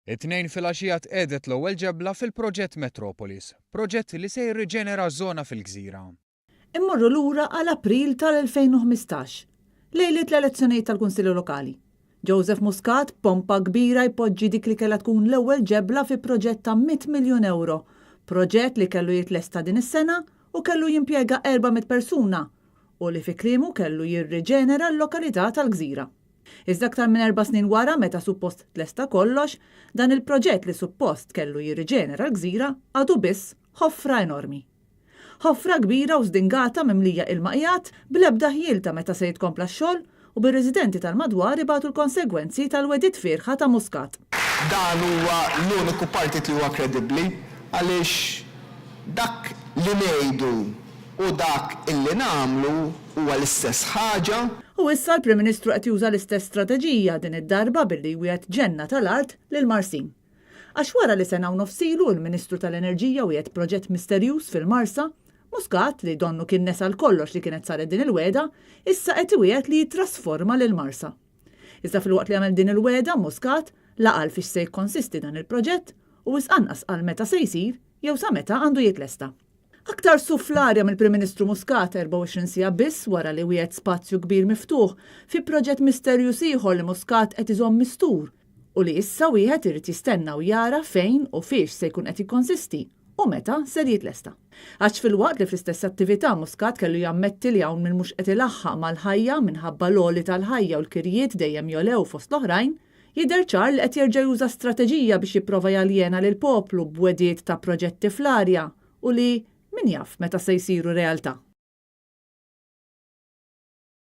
It-Tnejn filgħaxija tqiegħdet l-ewwel ġebla fil-proġett Metropolis, proġett li se jirriġenera żona fil-gżira. Immorru lura għal April tal-2015, lejliet l-elezzjonijiet tal-Kunsilli Lokali. Joseph Muscat b'pompa kbira jpoġġi dik li kellha tkun l-ewwel ġebla fi proġett ta' mitt miljun ewro, proġett li kellu jitlesta din is-sena u kellu jimpjega 400 persuna u li fi kliemu kellu jirriġenera l-lokalità tal-gżira. Iżda aktar minn erba' snin wara meta suppost tlesta kollox, dan il-proġett li suppost kellu jirriġenera l-gżira għadu biss ħofra enormi. Ħofra kbira u żdingata mimlija ilma qiegħed, bl-ebda ħjiel ta' meta se jitkompla x-xogħol u bir-residenti tal-madwar ibatu l-konsegwenzi tal-wegħdiet fierħa ta' Muscat. Dan huwa l-uniku partit li huwa kredibbli għaliex dak li ngħidu u dak illi nagħmlu huwa l-istess ħaġa. U issa l-Prim Ministru qed juża l-istess strateġija, din id-darba billi jwiegħed ġenna tal-art lill-Marsin. Għax wara li sena u nofs ilu l-Ministru tal-Enerġija wiegħed proġett misterjuż fil-Marsa, Muscat, li donnu kien nesa għal kollox li kienet saret din il-wegħda, issa qed iwiegħed li jittrasforma lill-Marsa. Iżda filwaqt li għamel din il-wegħda, Muscat la qal fiex se jikkonsisti dan il-proġett u wisq anqas qal meta se jsir jew sa meta għandu jitlesta. Aktar suf fl-arja mill-Prim Ministru Muscat 24 siegħa biss wara li wiegħed spazju kbir miftuħ fi proġett misterjuż ieħor li Muscat qed iżomm mistur u li issa wieħed irid jistenna u jara fejn u fiex se jkun qed jikkonsisti u meta ser jitlesta. Għax filwaqt li fl-istess attività Muscat kellu jammetti li hawn min mhux qed ilaħħaq mal-ħajja minħabba l-għoli tal-ħajja u l-kirjiet dejjem jogħlew fost l-oħrajn, jidher ċar li qed jerġa' juża strateġija biex jipprova jaljena lill-poplu b'wegħdiet ta' proġetti fl-arja u li, min jaf meta se jsiru realtà.